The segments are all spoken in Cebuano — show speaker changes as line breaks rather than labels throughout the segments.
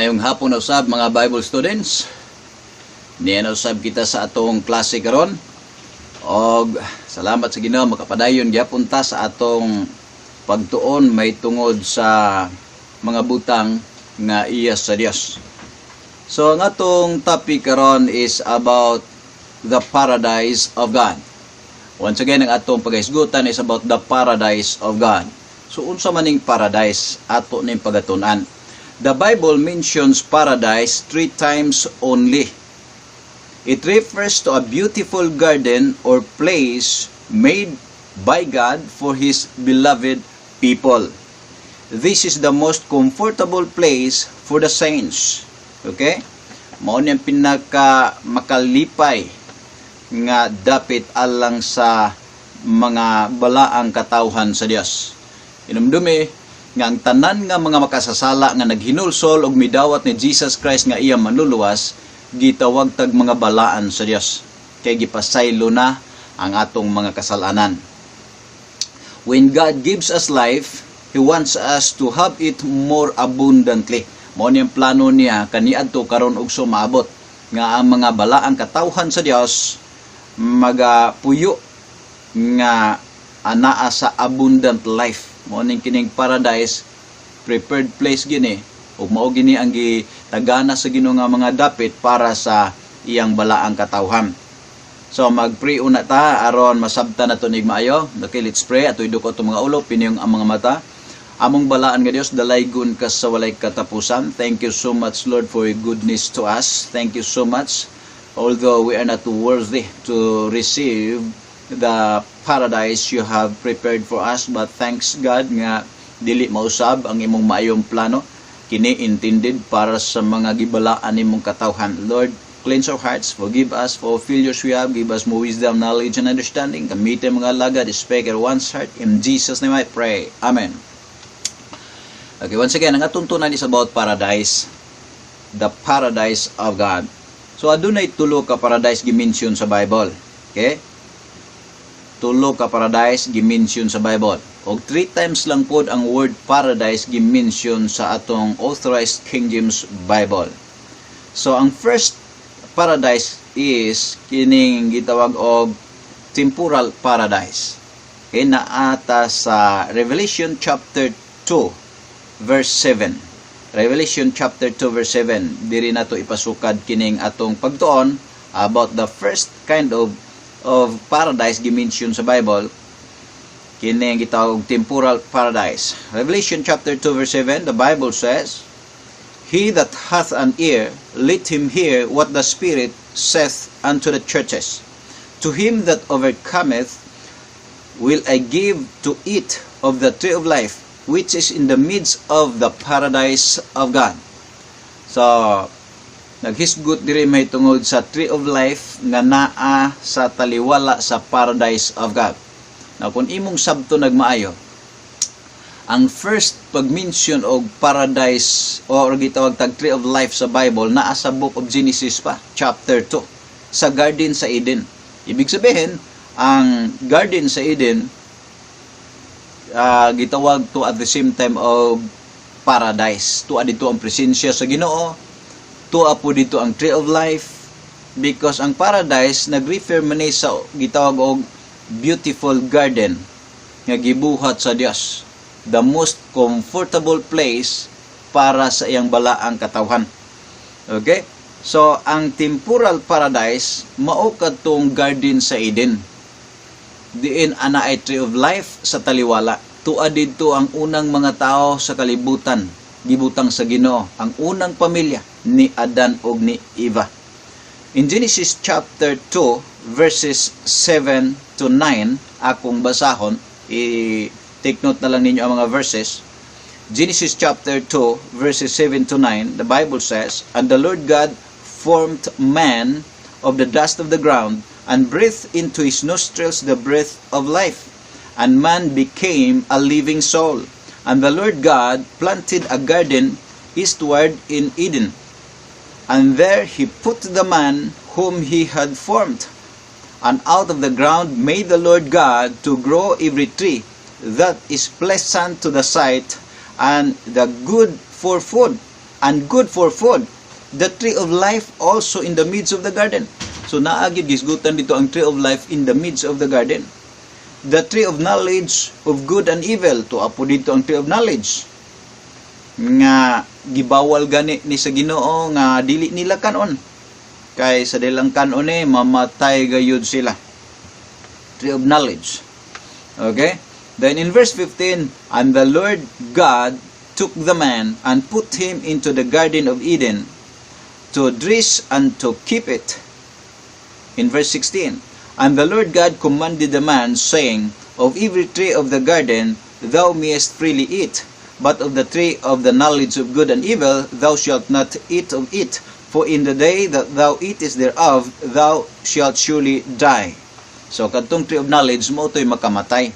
Mayong hapon usab, mga Bible students. Niya na usab kita sa atong klase karon. Og salamat sa Ginoo, makapadayon gyapon ta sa atong pagtuon may tungod sa mga butang nga iya sa Dios. So ang atong topic karon is about the paradise of God. Once again, ang atong paghisgutan is about the paradise of God. So unsa man ning paradise, ato ning pagatun-an? The Bible mentions paradise three times only. It refers to a beautiful garden or place made by God for His beloved people. This is the most comfortable place for the saints. Okay? Mao ni ang pinaka makalipay nga dapit alang sa mga balaang katawhan sa Dios. Inumdumi nga ang tanan nga mga makasasala nga naghinulsol og midawat ni Jesus Christ nga iya manluluwas, gitawag tag mga balaan sa Dios kay gipasaylo na ang atong mga kasalanan. When God gives us life, He wants us to have it more abundantly. Mao ni ang plano niya kaniadto, karon ug sumaabot nga ang mga balaang katawhan sa Dios magapuyo nga anaa sa abundant life. Mao ning kining paradise, prepared place gini, ug mao gini ang gitagana sa Ginoo nga mga dapit para sa iyang balaang katawhan. So mag-pray una ta aron masabtan nato nig maayo. Okay, let's pray. Ato iduko ato mga ulo, piniyong ang mga mata. Among balaan nga Dios, dalaygon ka sa walay katapusan. Thank you so much, Lord, for your goodness to us. Thank you so much. Although we are not worthy to receive the paradise you have prepared for us, but thanks God nga dili mausab ang imong maayong plano. Kini intended para sa mga gibalaan nimong katawhan. Lord, cleanse our hearts, forgive us for failures we have, give us more wisdom, knowledge, and understanding. Gamitin mga alagad, speak at one's heart. In Jesus' name I pray. Amen. Okay, once again, ang atong tunan is about paradise. The paradise of God. So, adunay tulo ka paradise gi-mention sa Bible. Okay? Tulo ka paradise gi-mention sa Bible. Og three times lang pod ang word paradise gi-mention sa atong Authorized King James Bible. So, ang first paradise is kining gitawag og temporal paradise. Okay, naata sa Revelation chapter 2 verse 7. Revelation chapter 2 verse 7. Diri nato ipasukad kining atong pagtuon about the first kind of paradise gi-mention sa Bible, kining gitawag og temporal paradise. Revelation chapter 2 verse 7, the Bible says, "He that hath an ear, let him hear what the Spirit saith unto the churches. To him that overcometh will I give to eat of the tree of life, which is in the midst of the paradise of God." So, naghisgot diri may tungod sa tree of life nga naa sa taliwala sa paradise of God. Now, kung imong sabton nagmaayo, ang first pag-mention og paradise or gitawag tag tree of life sa Bible naa sa Book of Genesis pa, chapter 2, sa garden sa Eden. Ibig sabihin, ang garden sa Eden gitawag to at the same time of paradise. Tuwa dito ang presensya sa Ginoo. Tuwa po dito ang tree of life because ang paradise nag-refer man ni sa gitawag og beautiful garden nga gibuhat sa Dios. The most comfortable place para sa iyang balaang katawhan. Okay? So, ang temporal paradise mao kadtong garden sa Eden. Diin ana ay tree of life sa taliwala. Tua didto ang unang mga tao sa kalibutan gibutang sa Ginoo, ang unang pamilya ni Adan ug ni Eva. In Genesis chapter 2 verses 7 to 9, akong basahon, i-take note na lang ninyo ang mga verses. Genesis chapter 2 verses 7 to 9, the Bible says, "And the Lord God formed man of the dust of the ground and breathed into his nostrils the breath of life, and man became a living soul. And the Lord God planted a garden eastward in Eden, and there he put the man whom he had formed. And out of the ground made the Lord God to grow every tree that is pleasant to the sight and the good for food. and good for food. The tree of life also in the midst of the garden. So naa gyud gisgutan didto ang tree of life in the midst of the garden. The tree of knowledge of good and evil, tuwa po didto ang tree of knowledge nga gibawal gani ni sa Ginoo nga dili nila kanon kay sa dilang kanon eh mamatay gayud sila. Tree of knowledge. Okay, then in verse 15, "And the Lord God took the man and put him into the Garden of Eden to dress and to keep it." In verse 16, "And the Lord God commanded the man, saying, 'Of every tree of the garden thou mayest freely eat, but of the tree of the knowledge of good and evil thou shalt not eat of it, for in the day that thou eatest thereof thou shalt surely die.'" So kadtong tree of knowledge mao to'y makamatay.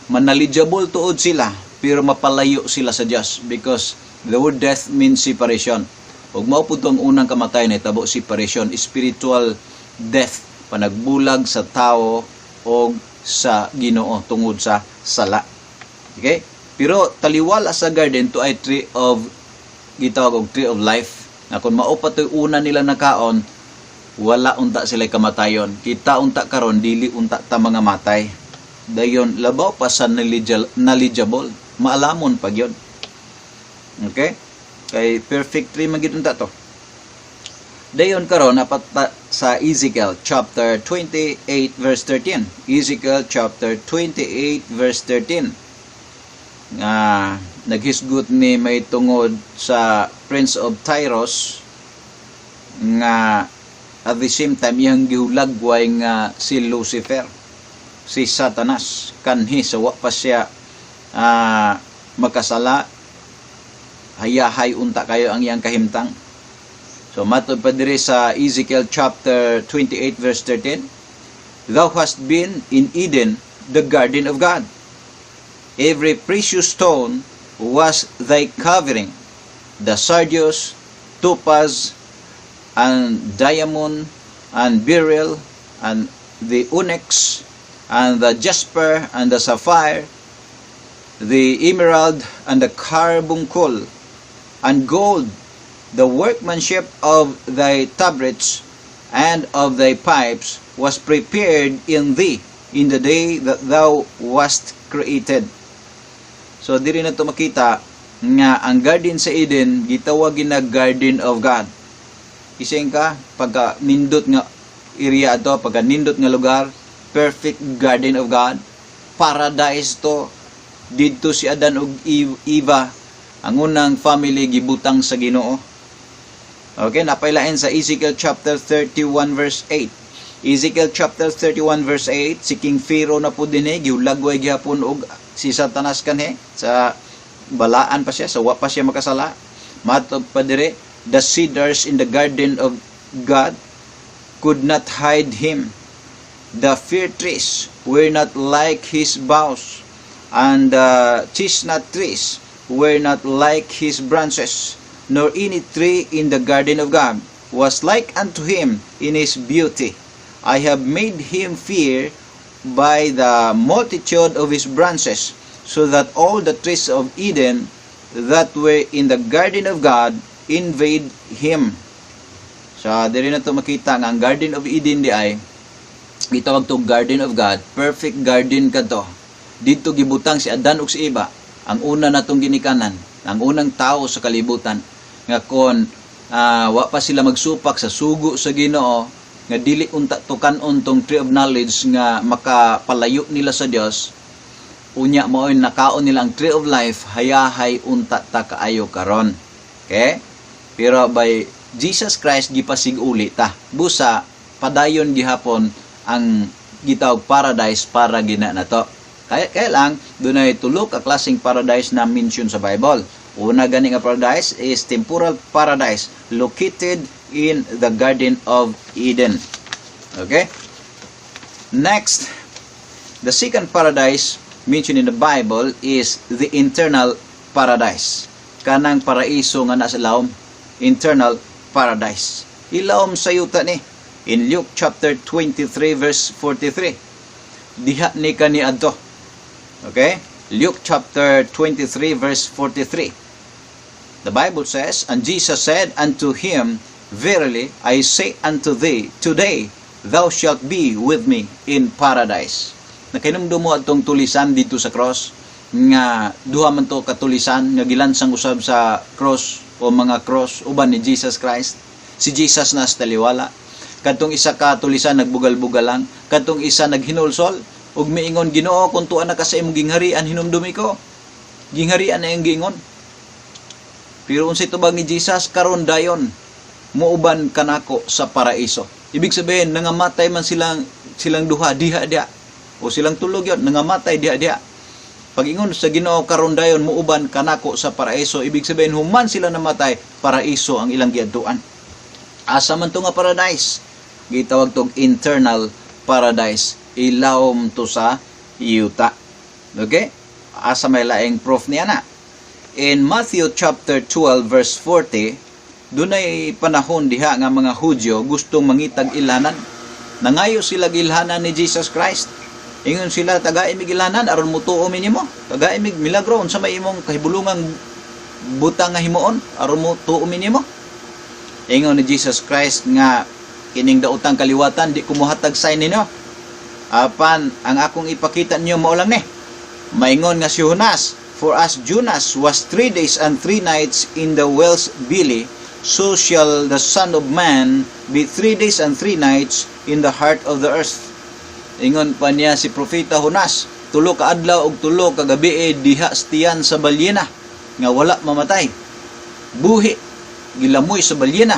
Knowledgeable tuod sila pero mapalayo sila sa Dios because the word death means separation. Ug mao pud to ang unang kamatayon nahitabo, separation, spiritual death, panagbulag sa tao o sa Ginoo tungod sa sala. Okay? Pero taliwala sa garden to ay tree of gitawag og tree of life. Na kung mao pa to'y una nila nakaon, wala unta sila kamatayon. Kita unta karon dili unta ta mga matay. Dayon labaw pa sa knowledgeable, maalamon pa gyud. Okay? Kay perfect tree man gyud unta to. Dayon karon apat ta sa Ezekiel chapter 28 verse 13. Ezekiel chapter 28 verse 13. Nga naghisgot ni may tungod sa Prince of Tyros nga at the same time iyang gihulagway nga si Lucifer, si Satanas kanhi sa wa pa siya makasala, hayahay unta kayo ang iyang kahimtang. So matod pa diri sa Ezekiel chapter 28 verse 13, "Thou hast been in Eden, the garden of God. Every precious stone was thy covering, the sardius, topaz, and diamond, and beryl, and the onyx, and the jasper, and the sapphire, the emerald, and the carbuncle, and gold. The workmanship of thy tabrets and of thy pipes was prepared in thee in the day that thou wast created." So diri na to makita nga ang garden sa Eden gitawag na Garden of God. Ising ka pagka nindot nga area ato, pagka nindot nga lugar, perfect garden of God, paradise to. Didto si Adan ug Eva, ang unang family, gibutang sa Ginoo. Okay, napailain sa Ezekiel chapter 31 verse 8. Ezekiel chapter 31 verse 8, si King Pharaoh na po din eh, gihulagway gihapon og si Satanas kanhi sa balaan pa siya, sa wa pa siya makasala. Matod pa dire, "The cedars in the garden of God could not hide him. The fir trees were not like his boughs, and the chestnut trees were not like his branches, nor any tree in the garden of God was like unto him in his beauty. I have made him fear by the multitude of his branches, so that all the trees of Eden that were in the garden of God envied him." So, diri na to makita nga ang Garden of Eden di ay gitawag to Garden of God, perfect garden kadto. Didto gibutang si Adan ug si Eva, ang una natong ginikanan, ang unang tao sa kalibutan nga kon wa pa sila magsupak sa sugo sa Ginoo nga dili unta tukan-on tong tree of knowledge nga makapalayo nila sa Dios, unya mao'y nakaon nila ang tree of life, hayahay unta ta kaayo karon. Okay, pero by Jesus Christ gipasig-uli ta. Busa padayon gihapon ang gitawag paradise para gina na to. Kaya lang dunay tulo ka klaseng paradise na mention sa Bible. Una gani nga paradise is temporal paradise located in the Garden of Eden. Okay? Next, the second paradise mentioned in the Bible is the internal paradise. Kanang paraiso nga nasa lawom, internal paradise. Ilawom sa yuta ni. In Luke chapter 23 verse 43. Diha ni kaniadto. Okay? Luke chapter 23 verse 43. The Bible says, "And Jesus said unto him, Verily I say unto thee, today thou shalt be with me in paradise." Nakahinumdom mo atong tulisan didto sa cross, nga duha man to katulisan nga gilansang usab sa cross o mga cross uban ni Jesus Christ. Si Jesus na sa taliwala. Kadtong isa ka tulisan nagbugal-bugal lang, kadtong isa naghinulsol ug miingon, "Ginoo, kung tua na ka sa imong gingharian, hinumdumi ko." Gingharian na iyang giingon. Pero unsay tubag ni Jesus? "Karon dayon muuban kanako sa paraiso." Ibig sabihin, nangamatay man silang duha diha diha. O silang tulo gyud nangamatay diha diha. Pag-ingon sa Ginoo, "Karon dayon muuban kanako sa paraiso," ibig sabihin, human sila namatay, paraiso ang ilang giadtuan. Asa man to nga paradise? Gitawag tog internal paradise. Ilawom to sa yuta. Okay? Asa may laing proof niya na? In Matthew chapter 12 verse 40, dunay panahon diha nga mga Hudyo gustong mangitag ilhanan. Nangayo sila ilhanan ni Jesus Christ. Ingon sila, "Tagai mig ilhanan aron mutuo mi nimo. Tagai mig milagro, unsa may imong kahibulungang butang nga himuon aron mutuo mi nimo?" Ingon ni Jesus Christ nga, "Kining daotang kaliwatan, di ko mohatag sign ninyo. Apan ang akong ipakita ninyo mao lang ni. Maingon nga si Jonas, for as Jonas was 3 days and 3 nights in the whale's belly, so shall the Son of Man be 3 days and 3 nights in the heart of the earth." Ingon pa niya, si Propeta Jonas, 3 ka adlaw ug 3 ka gabi diha sa tiyan sa balyena nga wala mamatay. Buhi, gilamoy sa balyena.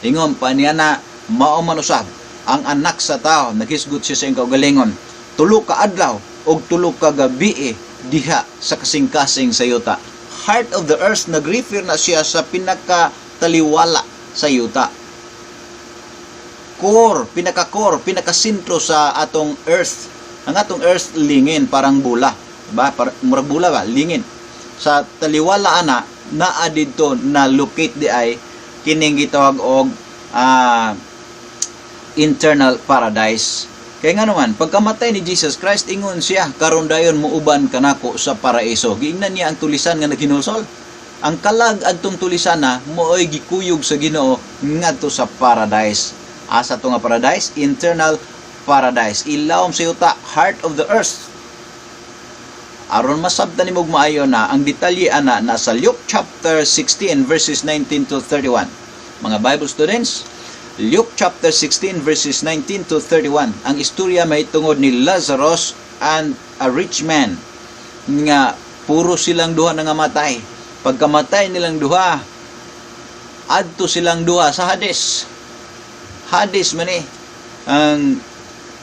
Ingon pa niya na mao man usab ang Anak sa Tao, naghisgot siya sa iyang kaugalingon, 3 ka adlaw ug 3 ka gabi diha sa kasing-kasing sa yuta. Heart of the earth, nag-refer na siya sa pinaka taliwala sa yuta. Core, pinaka-core, pinaka-sentro sa atong earth. Ang atong earth lingin, parang bula. Diba? Murag bula ba? Lingin. Sa taliwala ana, naa didto na locate di ay kining gitawag og internal paradise. Kaya nga naman, pagkamatay ni Jesus Christ, ingon siya, "Karon dayon muuban kanako sa paraiso." Giingnan niya ang tulisan nga naghinulsol. Ang kalag adtong tulisan na mo'y gikuyog sa Ginoo ngadto sa paradise. Asa to nga paradise? Internal paradise. Ilawom sa yuta, heart of the earth. Aron masabtan nimo maayo na ang detalye ana, nasa Luke chapter 16 verses 19 to 31. Mga Bible students, Luke chapter 16 verses 19 to 31. Ang istorya may tungod ni Lazarus and a rich man nga puro silang duha nangamatay. Pagkamatay nilang duha, adto silang duha sa Hades. Hades man eh.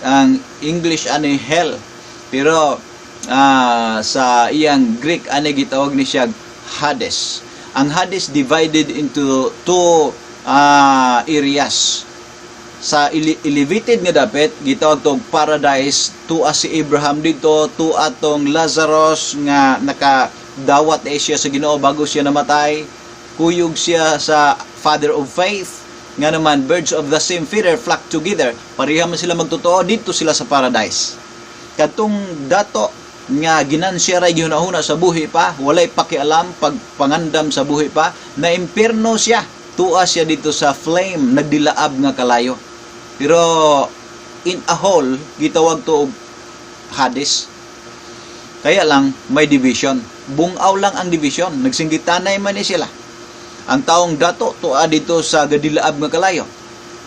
Ang English ani hell. Pero sa iyang Greek ani gitawag ni siya Hades. Ang Hades divided into two areas. Sa elevated nga dapit gitawag tog paradise, tuwa si Abraham didto, tuwa tong Lazarus nga nakadawat eh siya sa Ginoo bago siya namatay. Kuyog siya sa father of faith. Nga naman, birds of the same feather flock together. Pareha man sila magtotoo, didto sila sa paradise. Katong dato nga ginansya ray gihuna-huna sa buhi pa, walay pakialam pagpangandam sa buhi pa, na impierno siya. Tuwa siya didto sa flame, nagdilaab nga kalayo. Pero in a whole, gitawag to og Hades. Kaya lang, may division. Bungaw lang ang division. Nagsinggitanay man ni sila. Ang taong dato tuwa didto sa gadilaab nga kalayo.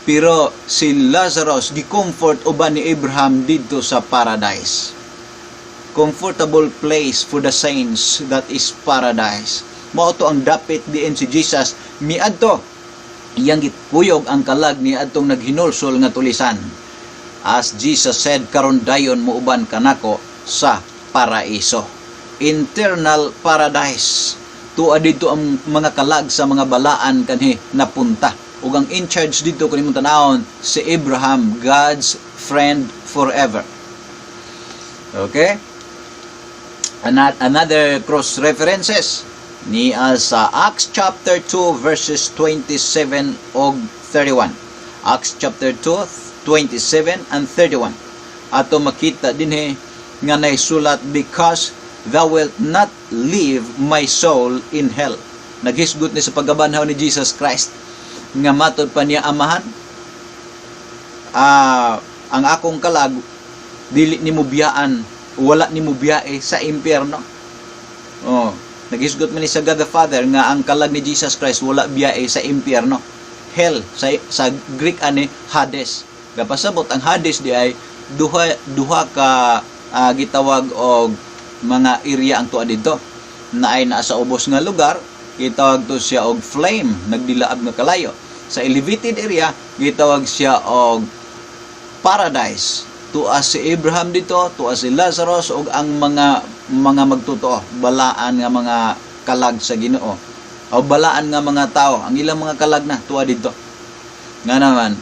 Pero si Lazarus gi-comfort uban ni Abraham didto sa paradise. Comfortable place for the saints, that is paradise. Mao to ang dapit diin si Jesus miadto, iyang gikuyog ang kalag ni adtong naghinulsol nga tulisan. As Jesus said, "Karon dayon muuban kanako sa paraiso." Internal paradise. Tuwa didto ang mga kalag sa mga balaan kanhi napunta. Ug ang in charge didto, kung imong tanawon, si Abraham, God's friend forever. Okay? Another cross references ni sa Acts chapter 2 verses 27 og 31. Acts chapter 2, 27 and 31. Ato makita dinhi nga naisulat, "Because thou wilt not leave my soul in hell." Naghisgot ni sa pagkabanhaw ni Jesus Christ nga matod pa niya Amahan, ang akong kalag dili nimo biyaan, wala nimo biyae sa impyerno. Oh, naghisgot man ni sa God the Father nga ang kalag ni Jesus Christ wala biyae sa impyerno. Hell sa Greek ani Hades. Gapasabot ang Hades di ay duha duha ka gitawag og mga area ang tuwa didto. Naay naa sa ubos nga lugar, gitawag to siya og flame, nagdilaab nga kalayo. Sa elevated area, gitawag siya og paradise. Tua si Abraham dito, tua si Lazarus ug ang mga magtotoo, balaan nga mga kalag sa Ginoo. O balaan nga mga tao, ang ilang mga kalag na tuwa dito. Nga naman,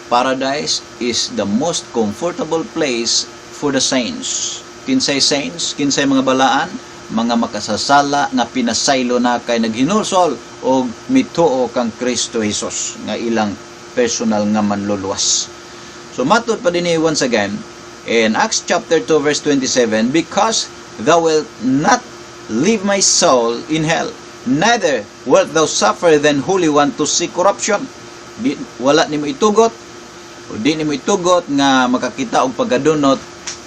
paradise is the most comfortable place for the saints. Kinsay saints, kinsay mga balaan, mga makasasala nga pinasaylo na kay naghinulsol og mituo kang Kristo Jesus nga ilang personal nga manluluwas. So matod pa din once again in Acts chapter 2 verse 27, "Because thou wilt not leave my soul in hell, neither wilt thou suffer thine Holy One to see corruption." Di, wala nimo itugot o di nimo itugot nga makakita og pagkadunot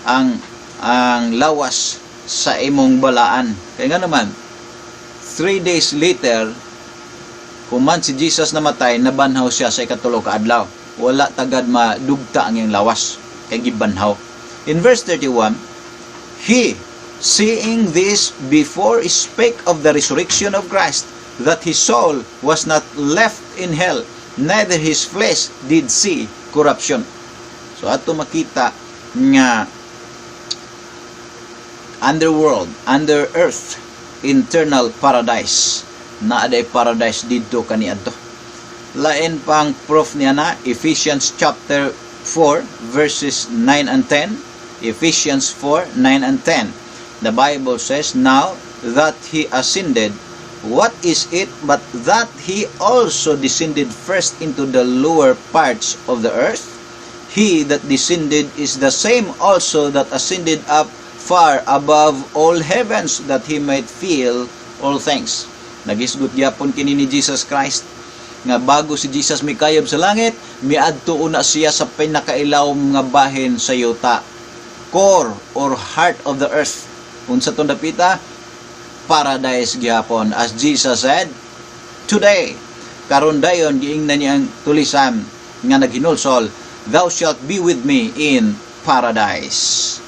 ang lawas sa imong balaan. Kaya nga naman, 3 days later, human si Jesus namatay, nabanhaw siya sa ikatulo ka adlaw. Wala tagad madugta ang iyang lawas kay gibanhaw. In verse 31, "He, seeing this before, spake of the resurrection of Christ, that his soul was not left in hell, neither his flesh did see corruption." So ato makita nga underworld, under earth, internal paradise. Naa day paradise didto kaniadto. Lain pang proof niya na Ephesians chapter 4 verses 9 and 10. Ephesians 4, 9 and 10. The Bible says, "Now that he ascended, what is it but that he also descended first into the lower parts of the earth? He that descended is the same also that ascended up far above all heavens, that he might fill all things." Nagisgot gyapon kini ni Jesus Christ nga bago si Jesus mikayab sa langit, miadto una siya sa pinakailawom nga bahin sa yuta, core or heart of the earth. Unsa tong dapita? Paradise gyapon. As Jesus said, "Today," karon dayon giingnan niya ang tulisan nga naghinulsol, "Thou shalt be with me in paradise."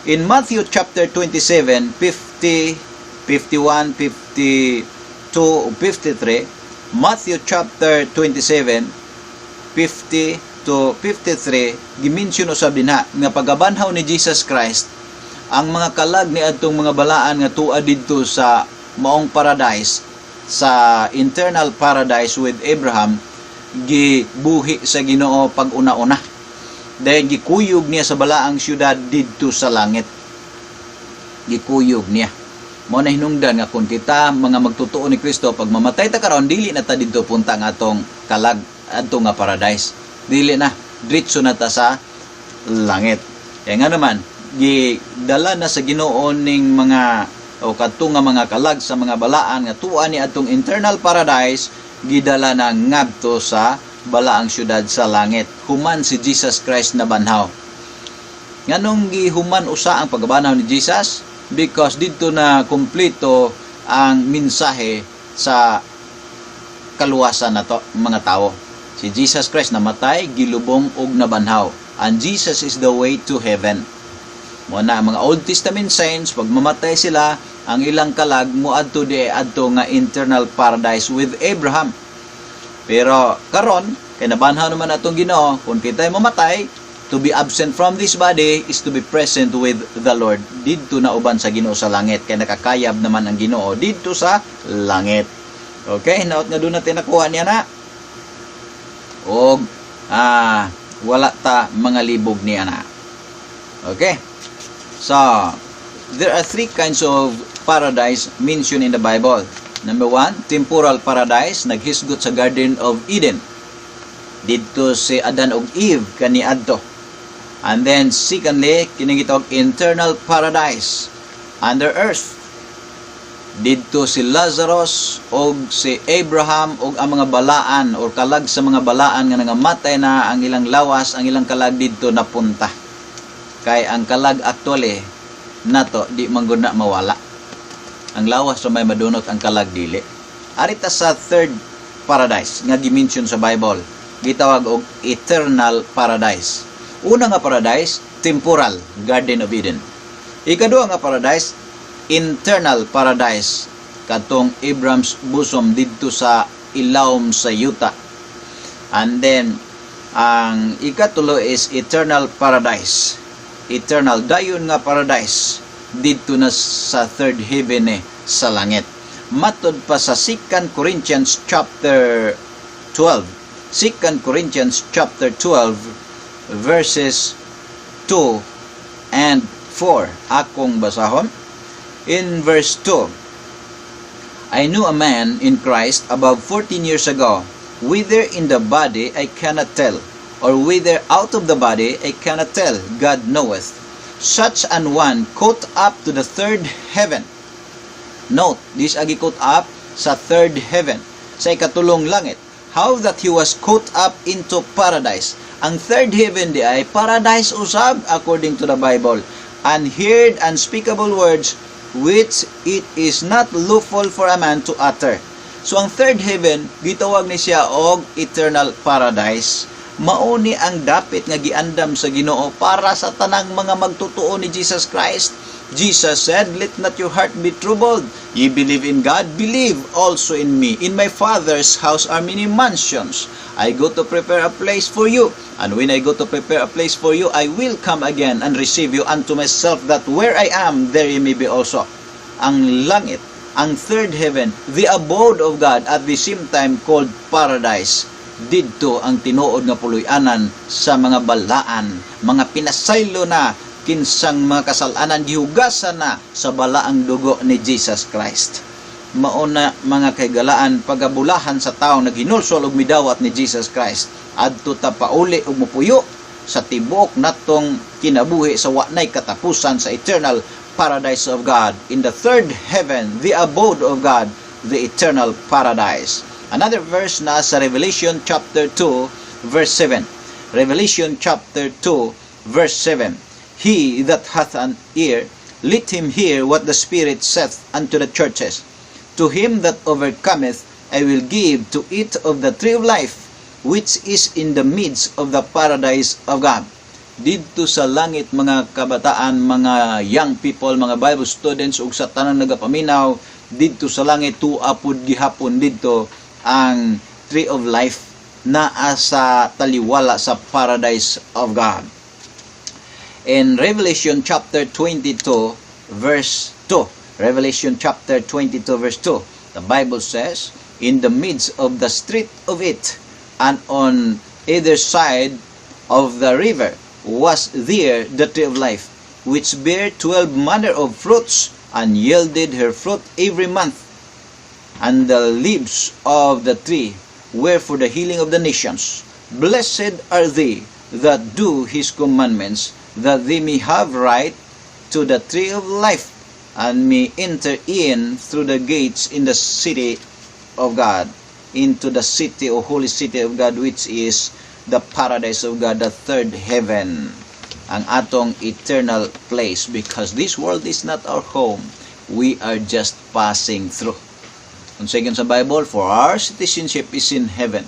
In Matthew chapter 27, 50, 51, 52, 53, Matthew chapter 27, 50 to 53, gimension usab dinha nga pagabanhaw ni Jesus Christ, ang mga kalag ni adtong mga balaan nga tua didto sa maong paradise, sa internal paradise with Abraham, gibuhi sa Ginoo pag una-una. Dahil gikuyog niya sa balaang syudad didto sa langit. Gikuyog niya. Mo na hinungdan nga kung kita mga magtutuo ni Kristo, pag mamatay ta karon, dili na ta didto punta nga atong kalag adto nga paradise. Dili na, diretso na ta sa langit. Kaya nga naman, gidala na sa Ginoo ning mga o kadto nga mga kalag sa mga balaan nga tuwa ni atong internal paradise, gidala na ngadto sa balaang syudad sa langit human si Jesus Christ nabanhaw. Nganong gihuman usa ang pagkabanhaw ni Jesus? Because didto na kumpleto ang mensahe sa kaluwasan nato mga tao. Si Jesus Christ namatay, gilubong ug nabanhaw. And Jesus is the way to heaven. Mo na ang mga Old Testament saints, pag mamatay sila, ang ilang kalag moadto di adto nga internal paradise with Abraham. Pero karon kay nabanhaw naman atong Ginoo, kung kita'y mamatay, to be absent from this body is to be present with the Lord. Didto na uban sa Ginoo sa langit kay nakakayab naman ang Ginoo didto sa langit. Okay, naot nga doon natin nakuha niya na. Og wala ta mga libog niya na. Okay. So, there are three kinds of paradise mentioned in the Bible. Number one, temporal paradise, naghisgot sa Garden of Eden. Didto si Adan ug Eve kaniadto. And then secondly, kining gitawag internal paradise under earth. Didto si Lazarus og si Abraham og ang mga balaan or kalag sa mga balaan nga nangamatay na ang ilang lawas, ang ilang kalag didto napunta. Kay ang kalag actually nato di man gud na mawala. Ang lawas ra may madunot, ang kalag dili. Ari ta sa third paradise nga gi-mention sa Bible. Gitawag og eternal paradise. Una nga paradise, temporal, Garden of Eden. Ikaduha nga paradise, internal paradise, katong Abraham's bosom didto sa ilawom sa yuta. And then ang ikatulo is eternal paradise. Eternal dayon nga paradise didto na sa third heaven eh, sa langit. Matod pa sa 2 Corinthians chapter 12. 2 Corinthians chapter 12 verses 2 and 4. Akong basahon. In verse 2, "I knew a man in Christ above 14 years ago, whether in the body I cannot tell, or whether out of the body I cannot tell, God knoweth. Such an one caught up to the third heaven." Note, this agi caught up sa third heaven, sa ikatulong langit. "How that he was caught up into paradise." Ang third heaven di ay paradise usab according to the Bible. "And heard unspeakable words which it is not lawful for a man to utter." So ang third heaven gitawag ni siya og eternal paradise. Mao ni ang dapit nga giandam sa Ginoo para sa tanang mga magtotoo ni Jesus Christ. Jesus said, "Let not your heart be troubled. Ye believe in God, believe also in me. In my Father's house are many mansions. I go to prepare a place for you. And when I go to prepare a place for you, I will come again and receive you unto myself, that where I am, there ye may be also." Ang langit, ang third heaven, the abode of God, at the same time called paradise. Didto ang tinuod nga puloy-anan sa mga balaan, mga pinasaylo na kinsang mga kasalanan gihugasan na sa balaang dugo ni Jesus Christ. Mao na, mga kahigalaan, pagabulahan sa tawo naghinulsol og midawat ni Jesus Christ. Adto ta pauli og mupuyo sa tibuok natong kinabuhi sa wa nay katapusan sa eternal paradise of God in the third heaven, the abode of God, the eternal paradise. Another verse na sa Revelation chapter 2 verse 7. Revelation chapter 2 verse 7. "He that hath an ear, let him hear what the Spirit saith unto the churches. To him that overcometh, I will give to eat of the tree of life, which is in the midst of the paradise of God." Didto sa langit, mga kabataan, mga young people, mga Bible students ug sa tanang nagapaminaw, didto sa langit tua pud gihapon didto ang tree of life, naa sa taliwala sa paradise of God. In Revelation chapter 22 verse 2. Revelation chapter 22 verse 2. The Bible says, "In the midst of the street of it, and on either side of the river, was there the tree of life, which bare 12 manner of fruits, and yielded her fruit every month. And the leaves of the tree were for the healing of the nations. Blessed are they that do his commandments, that they may have right to the tree of life, and may enter in through the gates in the city of God," into the city or holy city of God, which is the paradise of God, the third heaven, ang atong eternal place, because this world is not our home. We are just passing through. Kung second sa Bible, "For our citizenship is in heaven,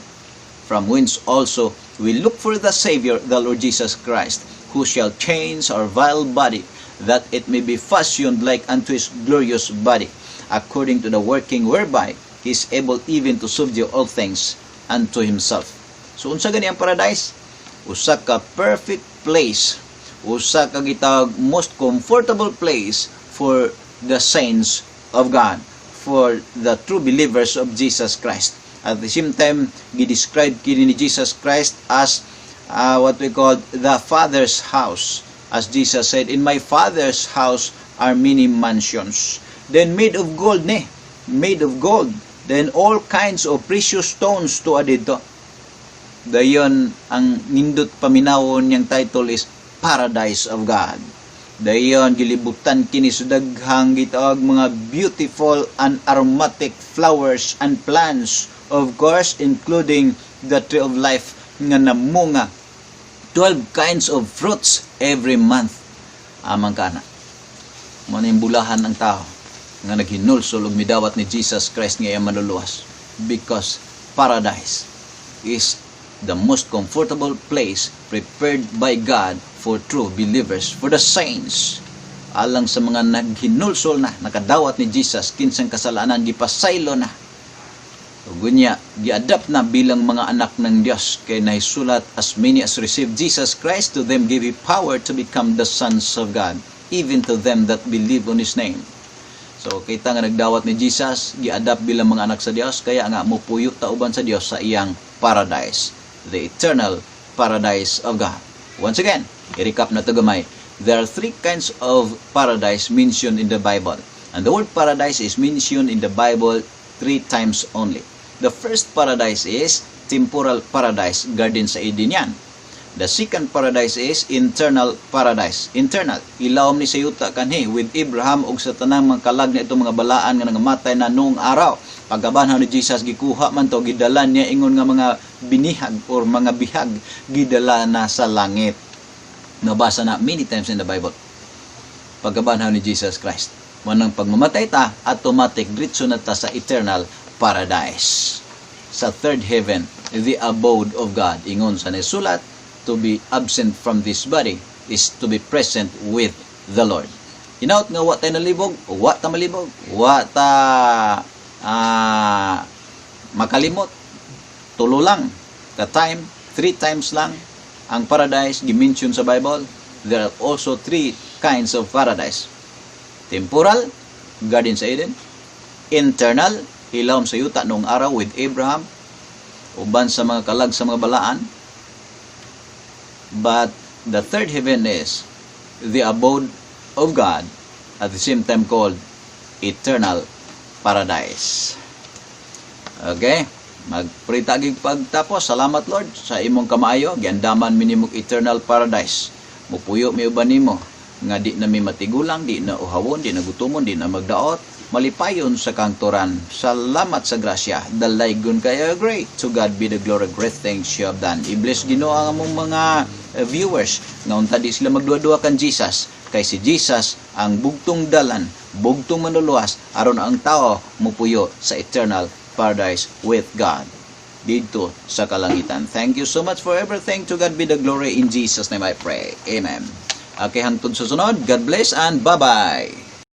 from whence also we look for the Savior, the Lord Jesus Christ, who shall change our vile body, that it may be fashioned like unto his glorious body, according to the working whereby he is able even to subdue all things unto himself." So unsa gani ang paradise? Usa ka perfect place, usa ka gitawag most comfortable place for the saints of God, for the true believers of Jesus Christ. At the same time, gi-describe kini ni Jesus Christ as what we call the Father's house. As Jesus said, "In my Father's house are many mansions." Then made of gold ni, made of gold. Then all kinds of precious stones tuwa didto. Dayon ang nindot paminawon niyang title is Paradise of God. Dayon gilibutan kini sa daghang gitawag mga beautiful and aromatic flowers and plants. Of course, including the tree of life nga namunga 12 kinds of fruits every month. Amang kana. Mao na yung bulahan ang tao nga naghinulsol ug midawat ni Jesus Christ nga iyang manluluwas, because paradise is the most comfortable place prepared by God for true believers, for the saints. Alang sa mga naghinulsol na, nakadawat ni Jesus, kinsang kasalanan, gipasaylo na. Ug unya, gi-adopt na bilang mga anak ng Dios kay nahisulat, "As many as received Jesus Christ, to them gave He power to become the sons of God, even to them that believe on His name." So kita nga nagdawat ni Jesus, gi-adopt bilang mga anak sa Dios, kaya nga mupuyo ta uban sa Dios sa iyang paradise, the eternal paradise of God. Once again, i-recap nato gamay. There are three kinds of paradise mentioned in the Bible. And the word paradise is mentioned in the Bible three times only. The first paradise is temporal paradise, garden sa Eden yan. The second paradise is internal paradise. Internal, ilawom ni sa yuta kanhi with Abraham ug sa tanang mga kalag na itong mga balaan nga nangamatay na noong araw. Pagkabanhaw ni Jesus, gikuha man to, gidala niya ingon nga mga binihag or mga bihag, gidala na sa langit. Nabasa na many times in the Bible. Pagkabanhaw ni Jesus Christ. Manang pagmamatay ta, automatic diretso na ta sa eternal paradise. Sa third heaven, the abode of God. Ingon sa nasulat, "To be absent from this body is to be present with the Lord." Hinaut nga wa tayo nalibog, wa ta malibog, wa ta makalimot. Tulo lang. The time, three times lang ang paradise gi-mention sa Bible. There are also three kinds of paradise. Temporal, Garden sa Eden. Internal, ilawom sa yuta noong araw with Abraham, uban sa mga kalag sa mga balaan. But the third heaven is the abode of God, at the same time called eternal paradise. Okay? Magpray ta gig pagtapos. Salamat, Lord, sa imong kamaayo. Giandaman mi nimo eternal paradise. Mupuyo mi uban nimo nga di na mi matigulang, di na uhawon, di na gutomon, di na magdaot, malipayon sa kangturan. Salamat sa grasya. Dalaygon kayo great. To God be the glory, great things you have done. I-bless Ginoo ang among mga viewers nga unta di sila magduwa-duwa kan Jesus, kay si Jesus ang bugtong dalan, bugtong manluluwas aron ang tao mupuyo sa eternal paradise with God dito sa kalangitan. Thank you so much for everything. To God be the glory. In Jesus' name I pray. Amen. Okay, hangtod sa sunod. God bless and bye-bye.